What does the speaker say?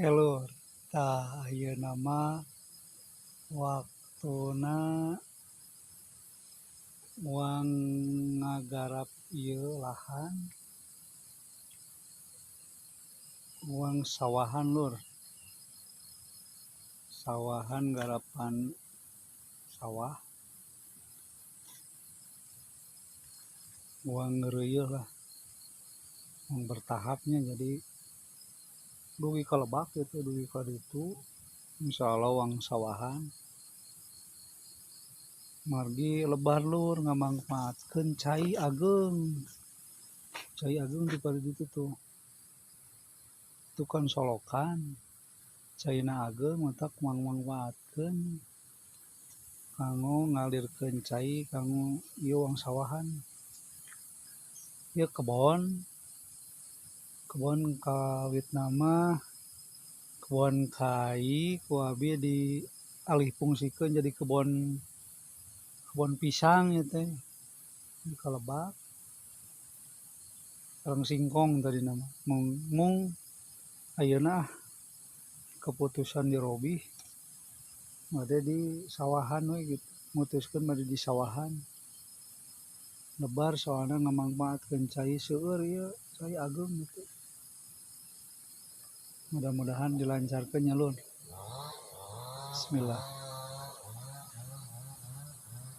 Oke lur, tah ayeuna mah waktuna urang ngagarap ieu lahan, urang sawahan lur, sawahan garapan sawah, urang ngeureuyeuh lah, urang bertahapnya jadi dugi ka lebak kitu dugi ka ditu insyaallah urang sawahan. Margi lebar lur ngamangpaatkeun cai ageung, cai ageung di palih ditu tuh, itu kan solokan caina ageung matak mangmangpaatkeun kanggo ngalirkeun cai kanggo ieu urang sawahan. Ieu kebon, kebon kawitna mah kebon kai ku abi dialihfungsikeun jadi kebon, kebon pisang ieu teh di kalebak sareng singkong tadina mah mung ayeuna keputusan dirobih bade di sawahan we kitu mutuskeun bade di sawahan lebar soalna ngamangpaatkeun cai seueur ieu cai ageung kitu. Mudah-mudahan dilancarkeun nya lur. Bismillah.